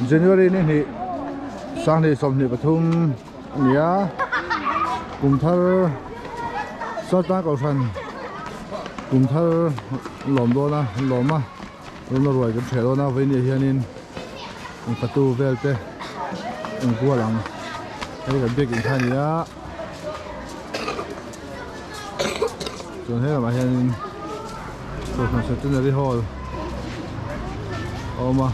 January ni hnih sanghnih 23 a ni a kum thar Sata Kohhran kum thar lawm dawn a lawm a lawmna ruai kan hreh dawn a vawiin hianin fatu vel te engkual ang hei kan biakinn kha a ni a. Chuan he lamah hianin Kohhran Centenary Hall a awm a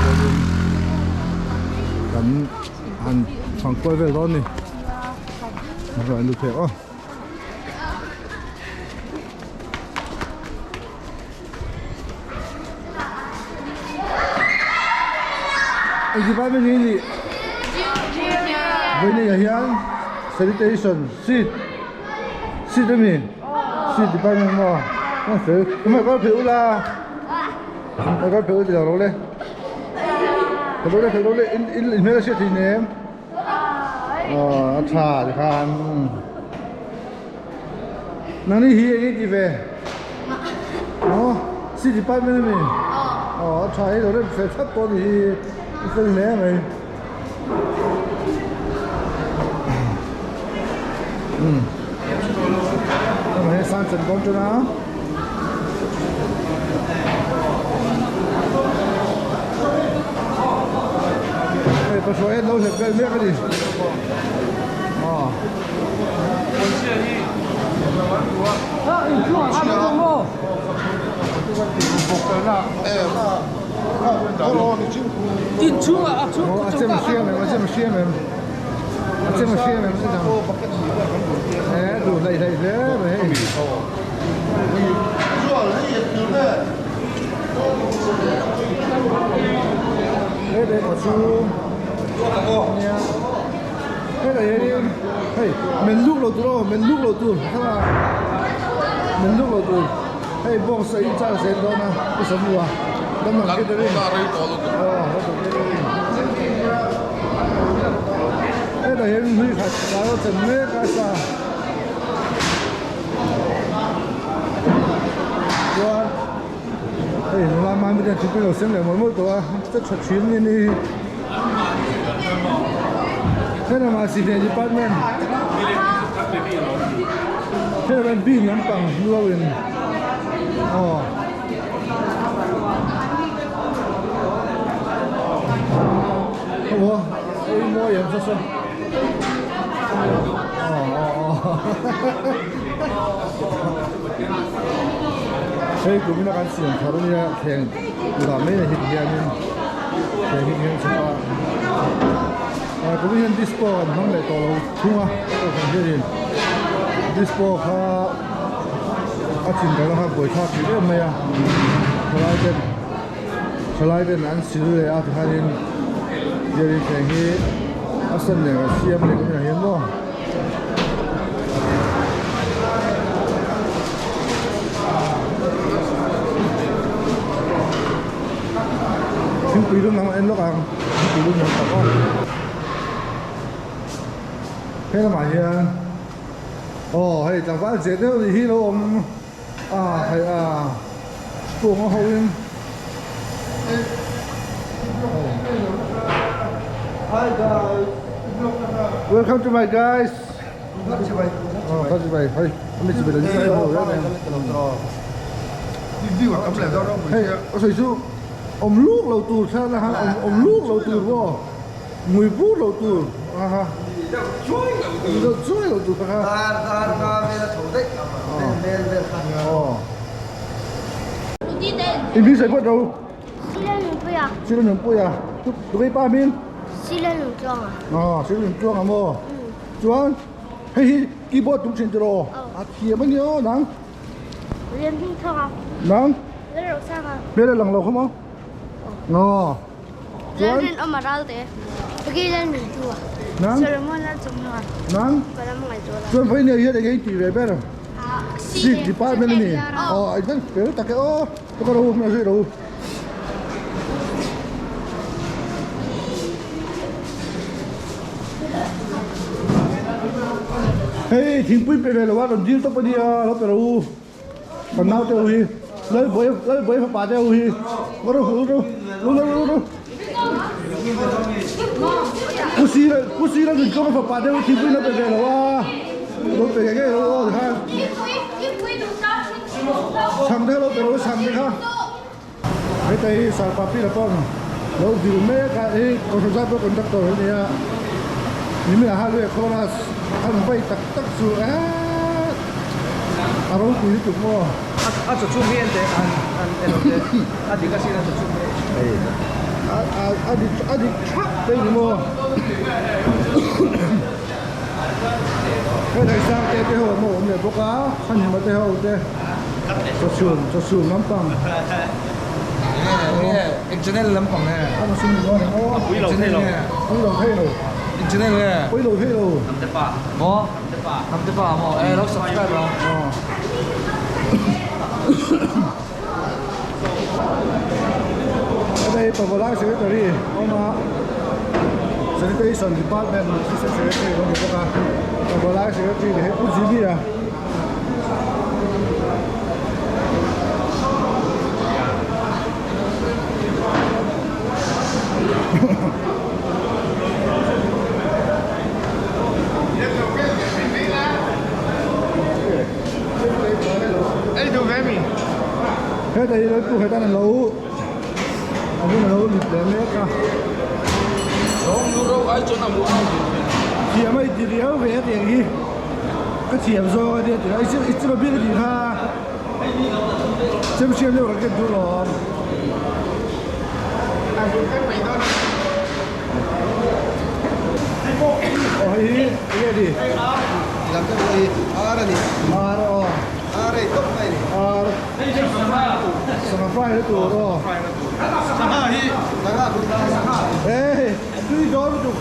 chuanin kan han fang kual vel dawn a ni a rawn lut thei aw. Engti pai ni Vawinia hian sanitation seat seat a ni seat department maw a fel tumah kal phei ula a kal phei ula ti lo le phei lo le phei lo le in in hmel a hriat thei nem aw a tha tikhan Nangni hi eng i ti ve? Aw, city department a mi? Aw, a tha hi lo rem fel thlap tawh a ni hi, i fel hle mai. Umm, hei sang chan dawn tan a. Hei pasawh en lo hlep vel mek a ni. Aw. Hetah hianin hei men luk loh tur aw men luk loh tur thlalak men luk loh tur hei box a in char zel dawn a i sawm u a damlo catering aw catering hetah hian hlui khat tlai a chan mek a sa chuan hei nula mami te thil lo sem leh mawlh mawlh tawh a che tha thin a ni. Helamah Sihliah department helamah bin lampang hnuaiin aw aw ei mawi em saw saw aw aw aw hei kumina kan siam thar ania thleng dah mai a hit hianin. He hi hian chhuk a ah tuna hian disco an hmang leh tawh lo thung a kohhran hianin disco kha a chin kalna kha buaithlak tih em mai a thalai ten thalai ten an sil leh a tikhanin hianin thleng hi a sen nen a siam leh ka hian maw. Thingpui lum ang en lawk ang thingpui lum ang tak aw he lamah hian aw hei tlangval zeh deuh ni hi lo awm a hei a kung a ho in Hi guys welcome to my guys Hei a sawi chu awm luk lo tur thlalak na khan awm luk lo tur maw ngui bur lo tur a ha deuh chuai lo tur kha kha in hming sawi phawt ro Silanunpuia tu pa hming Silanuntuanga maw chuan. Hei hi keyboard tum thin tiraw? A thiam a nia nang. Lian hming thawk a. Nang? Lal ro sang a. Hmel a lang lo kha maw? Aw. Lal rin awm a ral te. Pagi lal min tu a. Nang? Solomon lal chung hnu a. Nang? Palam ngai tu la. Chuan vawi nei hian eng eng ti ve ber? Sikh department a ni. Aw, ai chuan fel tak e aw. Ka ro hmel zui ro. Hei thingpui pe ve lo a rawn dil tawp a nia lo pe ro u kan naute ho hi. Lalbawi Lalbawi fapa te ho hi ru ru ru ru ru ru Pu si Pu si la nun tlawng fapa te ho thingpui la pe ve lo a lo pe ngei ngei lo aw tikhan chhang te kha lo pe lo chhang te kha heta hi sarpa pi la pawn lo vil mek a hei kohhran zai pawh conductor a nia nimin ah hian chorus an vai tak tak chu eeee a ropui lutuk maw. A chaw chhum hi ente an an elo te a dik asin a chaw chhum hi. Hei a a a dik a dik thak mai ni maw. Hei Daisang te te ho an awm leh bawk a Chhanhima te ho te chaw chhum chaw chhum lampang. Nge eng channel lampang nge? A machine ni dawn eng aw. Pui lo thei lo. Pui lo thei lo. Eng channel nge? Pui lo thei lo. Hnamte pa. Maw? Hnamte pa. Hnamte pa maw? E lo subscribe rawh. Aw. Hei Pavalai Secretary awm a Sanitation Department Assistant Secretary awm bawk a Pavalai Secretary leh hei Pu Jimmy a. Heta hi pu hetan an lo a hun a lo lit leh mek a thiam a inti riau ve a tiang hi ka thiam zawk a nia tih i chima bil a tih kha chemsiam deuh rawn ken tur lawm. Aw hei hi enge ni? Ar a ni. Ar aw. Ar ei tawp mai ni. Ar. Sangha fry na tur aw. Sangha hi. Sangha tur sangha. Hey, tui dawn lutuk.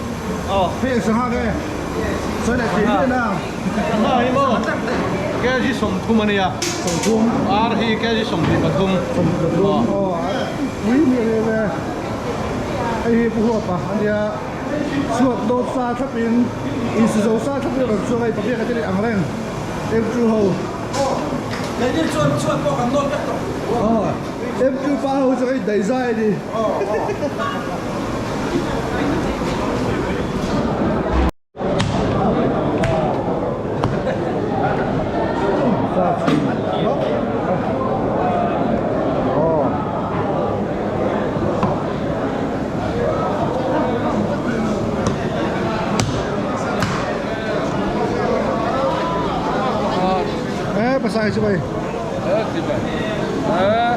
Aw. Hei eng sangha nge? Sawi leh thei miah na. Sangha hi maw? Kg 30 a nia. 30. Ar hi kg 23. 23 aw. Pui miah em e. Hei hi Pu Huapa a nia. Chhuak dawt sa thlapin insi zo sa thlapin a rawn chhuak a, papiak a te leh ang reng MQ ho. Aw, keini chuan chhuat pawh kan nawt vek tawh. Aw, MQ pa ho chu hei daihzai a ni. Aw, aw. Eh, pasai chu bai. Eh, chi bai. Eh,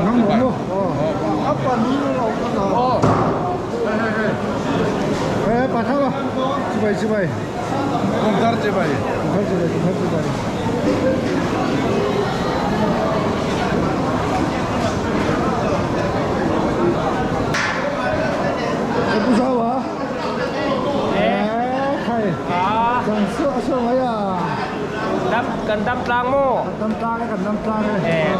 Hang mo. Apa ni lo Oh. Eh, pa thau a. Chi bai chi bai. Kumthar chi bai. Kumthar chi bai, kumthar chi bai. Eh, pu sao a? Eh, khai. Kan su a su mai a. Dam kan dam tlang maw? Kan dam tlang e, kan dam tlang e. Eh.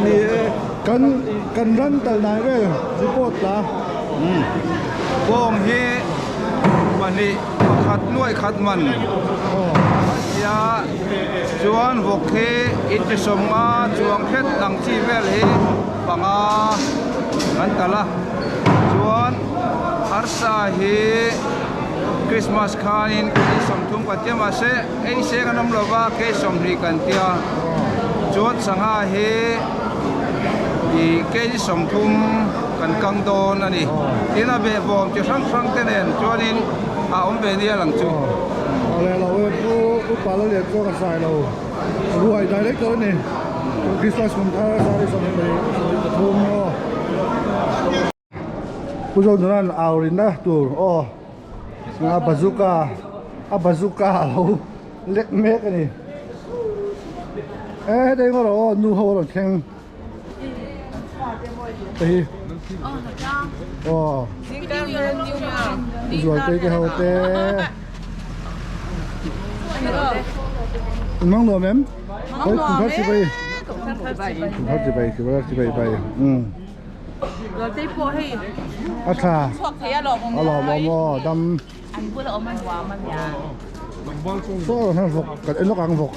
Ni e, kan kan ran tal nai vel report la. Bawng hi pahnih pakhat nuaih khat man tia chuan vawk hi intisawmnga chuang hret ang chi vel hi panga kan tal a chuan arsa hi Christmas khanin kei 30 kan tia mahse ei seng an awm lova kei 20 kan tia chuan sangha hi ih kg 30 kan kang dawn a ni tin a behbawm chi hrang hrang te nen chuanin a awm ve nia lang chu. Awle lo e pu upa la lian zawk a sai lo ruai director a ni Christmas kum thar sari 23 aw. Pu Zonuna'n au rinna tur aw a bazooka a bazooka a lo lek mek a ni e heta hi ngaw aw nu ho a rawn thleng hei aw zualtei te ho te in mang nuam em kum thar chibai kum thar chibai kum thar chibai bai um. Zualtei pawh hei A tha. Chhuak thei a lawm awm A lawm awm aw dam. Saw hian vawk kan en lawk ang vawk.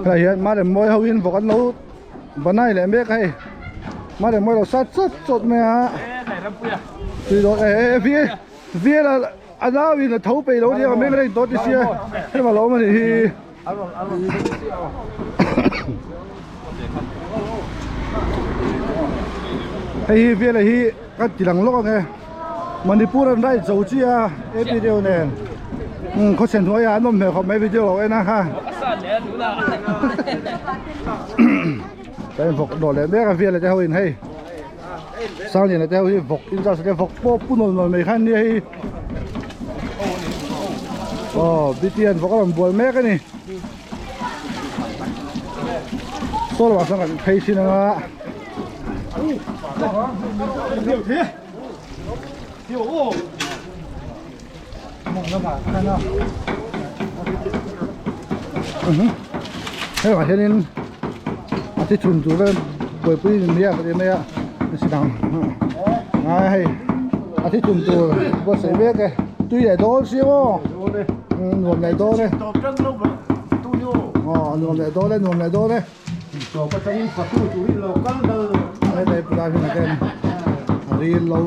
Helai hian Marem mawi ho in vawk an lo banai leh mek a hei. Marem mawi lo sat sat sawt mai a. Tui dawn e e e Vial a nau in a tho peih lo nia meng reng tawh ti sia hei ma lo awm a nih hi. Hei hi Vial hi ka ti lang lawk ang e Manipur an ride zo chi a he video nen umm khawchhe hnuaiah an awm hmel khawp mai video lo en a kha ka in vawk dawh leh mek a Vial te ho in hei. Sangliana te ho hi vawk in zar vawk pawh pu nawl nawl mai khan nia hei aw btn vawk a rawn bual mek a ni saw lamah sawn kan phei thin anga hei ah hianin a thi chhun tur vel buaipui in nia ka ti mai a si dang a hei a thi chhun tur buatsaih mek e tui leh dawn si maw nuam leh dawn e aw nuam leh dawn e nuam leh dawn e hei pulai hunah hian ril lo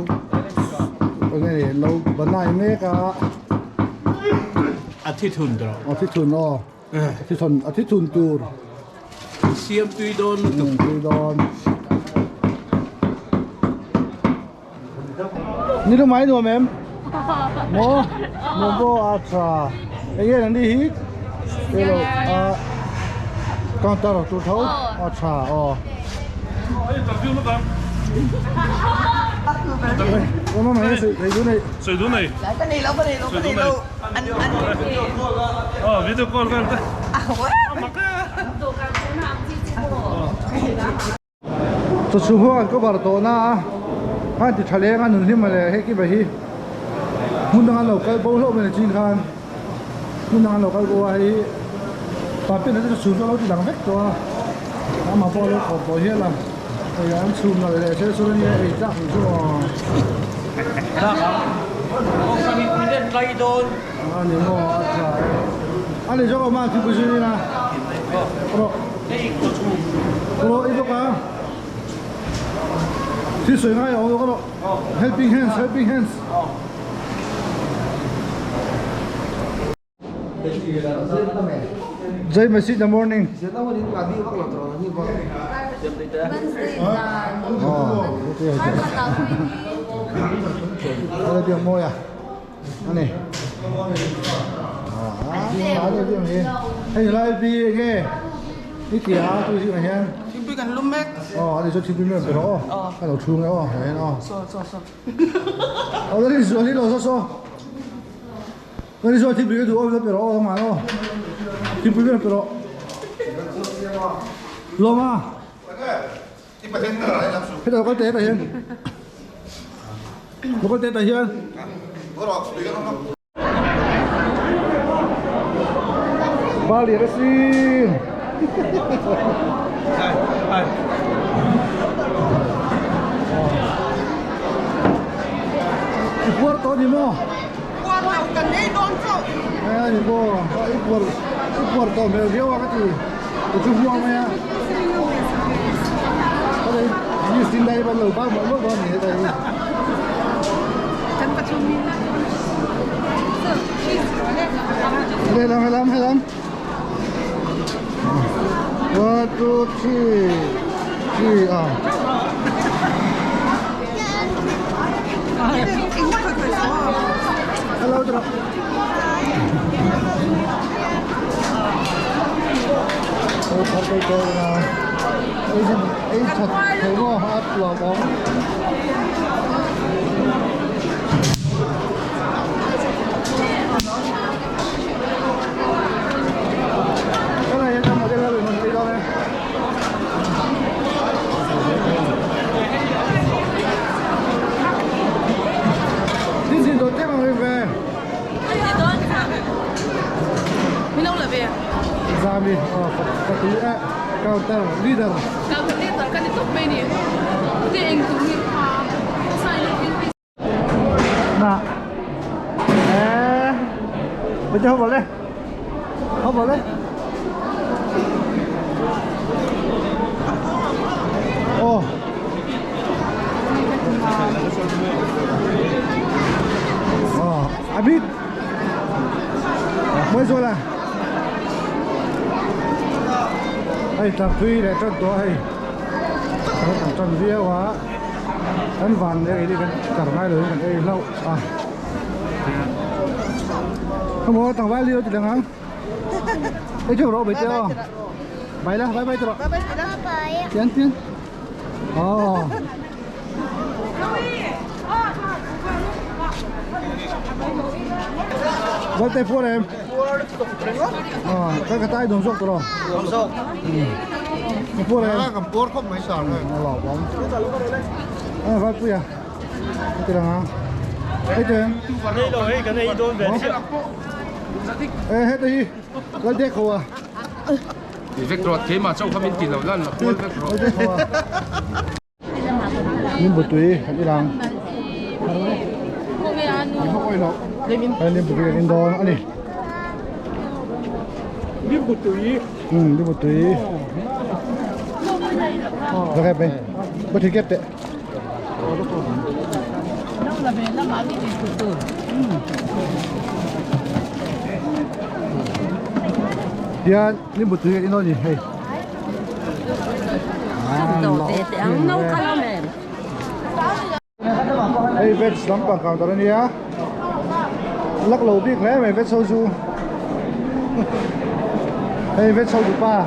enge ni lo banai mek a a thi thun tawh a thi thun aw a thi thun a thi thun tur siam tui dawn lutuk tui dawn ni lu mai nuam em maw nuam pawh a tha enge an ni hi elo a counter tur tho a tha aw Chawchhum ho an cover tawh na a khan ti tha leng a nun hlim a leh hei kiba hi hmun dang an lo kal bo hlauh mai ni chin khan hmun dang an lo kal bo a hei hi papen a chhum chu a lo ti dang vek tawh a amah pawh a lo khawp tawh hial a hei an chhum lo leh thil chu ania ei tlak ang chu aw a ni maw a tha e a ni zawk awm a thingpui zui ina rawh. Rawh i bawk a thil sawi ngai a awm bawk a rawh helping hands helping hands Jai Masih the morning Oh, okay. Mawi a ani hei lai bi enge i ti a tu zing ah hian thingpui kan lum mek aw ani chu thingpui mek rawh aw ka lo chhung e aw hei aw saw saw saw aw la rin zual hi lo saw saw la rin zual thingpui ka duh aw la pe rawh aw ngai aw thingpui mek rawh lawma Heta lo kal teh tah hian lo kal teh tah hian Bali a sin I puar tawh ni maw? Puar lo kan nei dawn chauh. Aa ni maw i puar i puar tawh hmel viau a ka ti. Ka chu hmuang mai a. Ka dei news tin dai ban lo bak mawlh mawlh dawn a ni heta hi. Kan pathum in. Helam helam helam. 1 2 3 3 ah. Hello drop. Ei that thei maw a tlawm awm. Cái này em một cái là mình đi đâu đây? Đi xin đồ tiếp mà mình về. Min lo la ve. Zami, Fatih, counter leader. Counter leader kan ni tawp mai ni. Te eng tur nge kha. Bây giờ không vào đây. Không vào đây. Ồ. Ồ, Abid. Mới rồi là. Hei tlang tui leh tan tawh a hei kan kan tan viau a kan van leh ei kan kar ngai lo in kan ei hlauh a khawmaw tlangval hi ti lang ang ei theuh rawh bete aw bai la bai bai tawh tian tian aw Valte phuar em Ờ, cái tay đồng ruộng rồi. Đồng ruộng. Phuar em. Cầm phuar không mấy sờ rồi. Lỏ bóng. À, vai pui à. Cái là Ê tiền. Đây rồi, cái này đôn về. Ê hết đi. Lấy đét khổ à. Vek rawt ke ma chau khamin ti lo lan la kual vek rawt. Lấy đét khổ à. Nim bu tui kan ilang. Nim oi lo. Nim bu tui kan don ani. Nim bu tui. Ừ, nim bu tui. Ra cái bên. Bớt thì kép tệ. Hian nim bu tui kan inon ni hei. Hei veg lampang counter ania lak lo bik hle mai veg ho chu hei veg ho dupa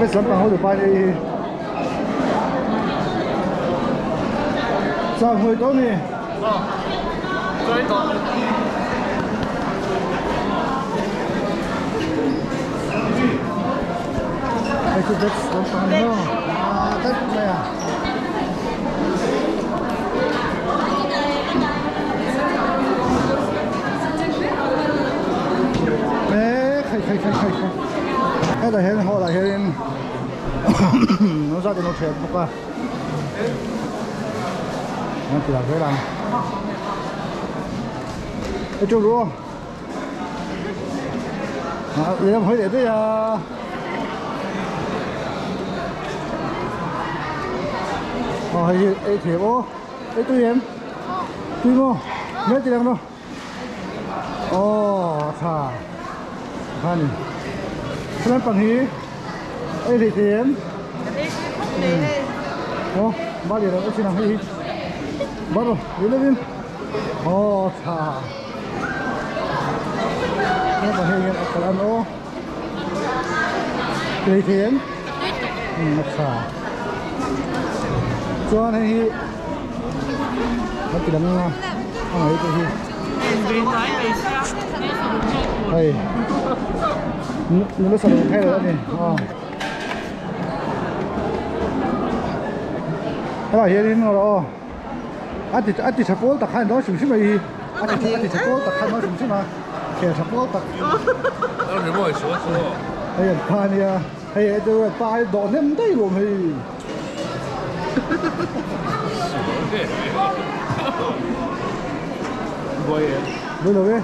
veg lampang ho dupa ni hi chang hmui tawh ni hei chu veg lampang ani maw ah tlat mai a. Khai khai khai khai khai hetah hian hall ah hianin an zat in lo thian bawk a an ti lang zel ang hei chu ru ah lehlam hawi leh daih a. Aw hei hi ei thei aw ei tui em tui maw hmel ti lang rawh aw a tha a tha ni he lampang hi ei thei thei em aw ba leh rawh ei chin ang hei hi ba rawh leh lovin aw a tha he lampang hi eng nge a kal an aw. Tui thei em? Umm a tha. Chuan hei hi a ti dang a a ngaih te hi. Hei nula sa lo phei lo a ni aw. Helai hianin rawh aw a ti a ti tha pawl tak khan dawn hrim hrim a hi a ti a ti tha pawl tak khan dawn hrim hrim a. Kher tha pawl tak. Hei an pa ania hei he chu pa hi dawh hnem daih luam hei. Buai lo e.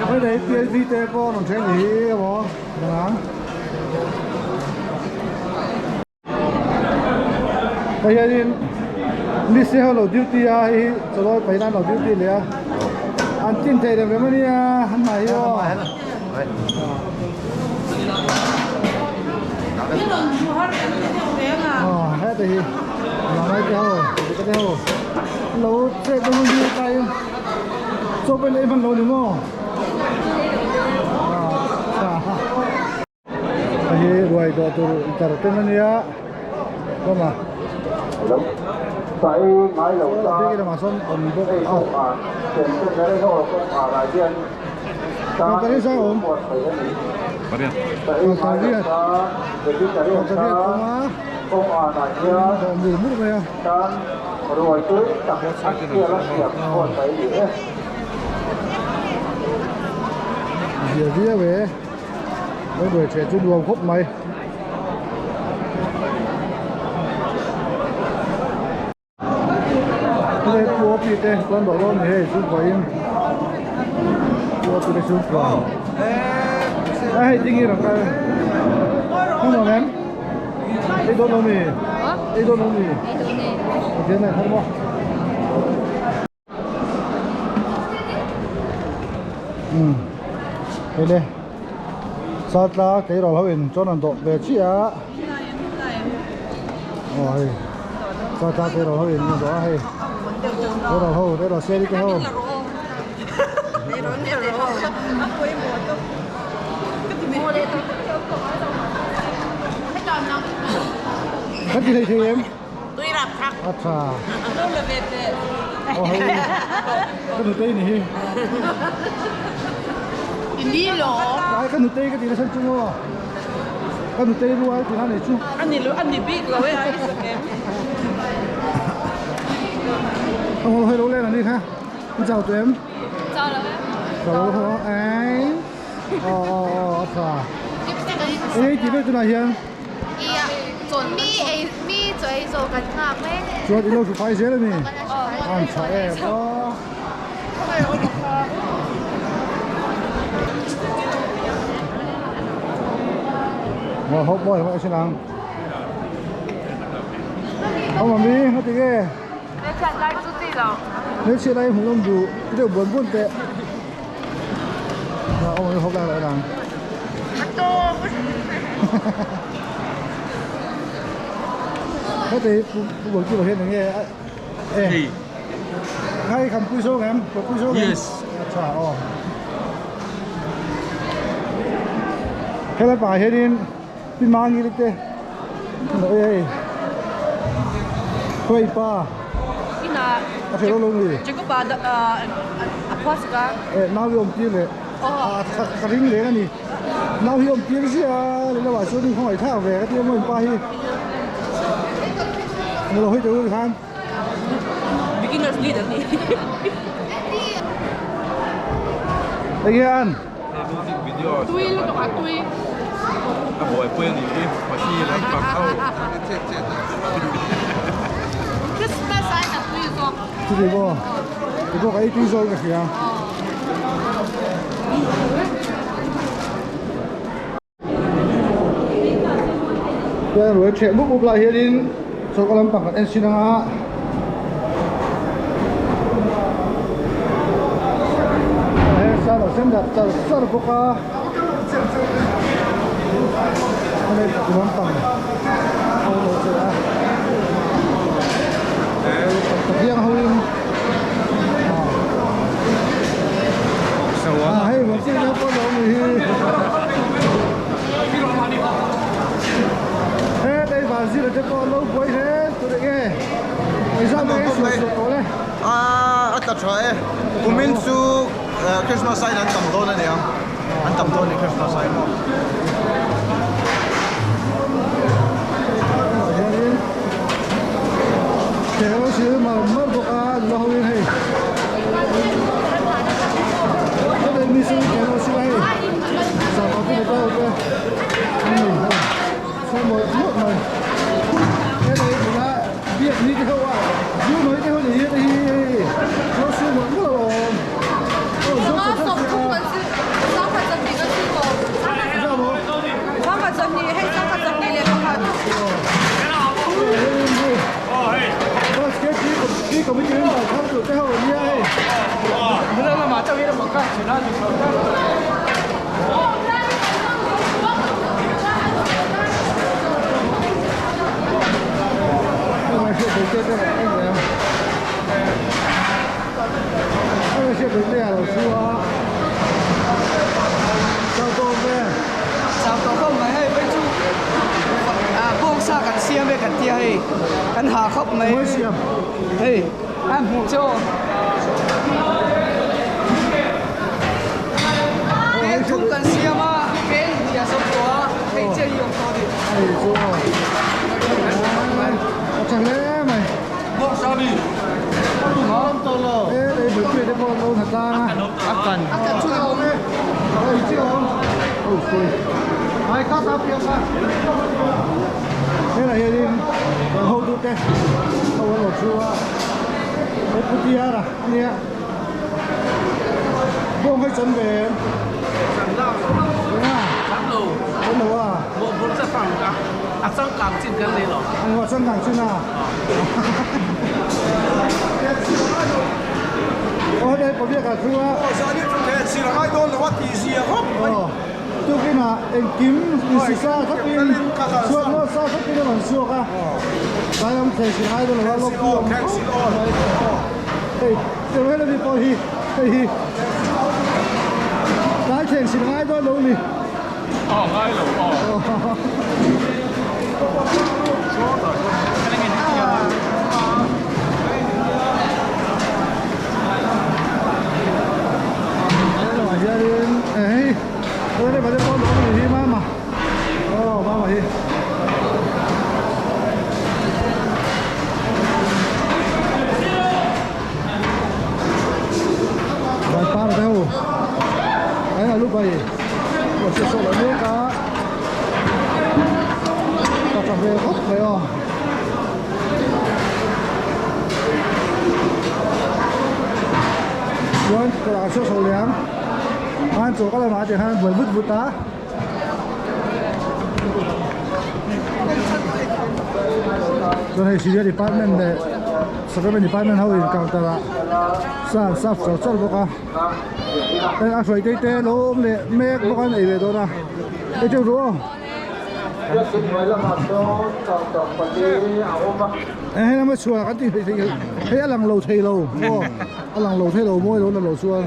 Hei lei PLV te pawh rawn then hi emaw dang. Hei hianin mistri ho lo duty a hei hi chawlawi pahin an lo duty leh a an chin thei rem rem ania an hmai hi aw aw heta hi vanglai te ho dika te ho an lo chet na hun hi tlaiin chaw pawh in ei hman lo ni maw ah. Hei hi ruai dawh tur inter ten a nia hlawm a bik lamah sawn awm bawk a Tawngtarin sang awm tawngtariat tawngtariat awm a dawh mur mur mai a. Zia viau e. Kan ruai ṭheh chu nuam khawp mai. Hei pawh pi te chuan dawh dawn a ni hei chhungkuain pu a pi te chhungkua a hei tinge rawn kal hmu nuam em ei dawn lo mi ei dawn lo mi ei dawn e thar maw. Umm hei le Chaltla tleirawl ho in chuan an dawh ve chiah a aw hei Chaltla tleirawl ho in an dawh a hei tleirawl ho tleirawl siali te ho kan ti thei thei em. Tui rap thak. A tha. Lo la ve te. Oh hei. Ka nutei ni hi. I ni lo. Ai ka nutei ka ti na san chu maw. Ka nutei rual ti na nei chu. Ani lo ani bik lo e ai sak em. Không có hơi lỗ lên là đi ha. Con chào tụi em. Chào lo e. Chào lỗ không? Ấy. Ờ ờ ờ tha. Ei ti ve tunah hian. Ia mi ei mi chaw ei zawh kan nghak mek. Chuan i lo hru fai zel a ni. An tha em aw. Ngồi hộp bò thì xin ăn. Ông mà mi, nó ti nge. Nếu chị đây hùng ông dù đều buồn buồn tệ. Ông ấy hộp lại lại đằng. Thế thì buổi chiều hiện nghe ê ngay cầm quy số em có quy số em Yes. Chà ồ Thế là bà hiện in pin mang như thế ê quay pa Ina a phải lo lo gì Jacob a a ka. Ê nau hi om tir leh a ka ring leng a ni nau hi om tir zia leh lamah chuan in khawngaih thlak ve ka ti a maw in pa hi ni lo hawi teuh ur khan Beginners lead an ni. Eng nge an? Tui lutuk a tui. A buaipui a nih hi pahnih lampang ho. Christmas aiin a tui zawk. Chuti maw? Ti pawh ka ei tui zawk in ka hria. Hian ruai ṭheh mup mup lai hianin chawlhka lampang kan en sin anga heng san a sen darh char char bawk a hei lampang ho lo che a pathiang ho in ah hei pawh lo ni hi. He tei van zir te pawh an lo buai hle tur eng nge exam eng suah suah tawh le. A a tla tha e kumin chu Christmas aiin an tam dawn a nia an tam dawn a ni Christmas aiin. Hianin thei lo sil mar mar bawk a nula ho in hei heti mi chu thei lo sil a hei. Sangha chu ni ta te ani sawi mawlh mawlh mai helai hmunah biak ni te ho a zu mai te ho ni hi te hi hei zo su mawlh mawlh a awm aw zo chaw kha Bawngsa kan siam e kan tia hei kan ha khawp mai hei a hmuh chu pen thum kan siam a pen hnih a zawm tawh a hei chiah hi a awm tawh a ni. Helai hianin kan hotute ho an lo thu a. He Pu Tiara a nia. Bawng hi chan ve em? Chan lo. Enga? Chan lo. Chan lo a. Mawh bur cha fang ka. A changkang chin kan nei lo. Ang a changkang chin a. Aw hei Pabiaka thu a. Aw zan hi chu theh sir a ngai dawn lo a tih zia khawp mai. Aw tukinah engkim insi sa khawpin chhuat ngawt sa khawpin a rawn chhuak a. Tlai lam theh sir a ngai dawn lo a lawk pui awm khawp mai. Hei teu helami pawh hi hei hi tlai thleng sir a ngai dawn lo ni. Aw ngai lo aw. Hello ah hianin hei hei pate pawh lawm a ni hi mama aw mama hi. Vaipa te ho ai alu bai aw se saw lo mek a ka tha hmel khawp mai aw chuan kawrah an saw chho leh ang khan chaw ka lamah te khan buai vut vut a. Chuan hei Civil Department leh Sacrament Department ho in counter ah sa an serve char char bawk a hei a hruai te te lo awm leh mek bawk a an ei ve dawn a ei teuh ru aw hei lama chhuah kan tih theih hei a lang lo thei lo aw a lang lo thei lo mawi lo la lo chuan.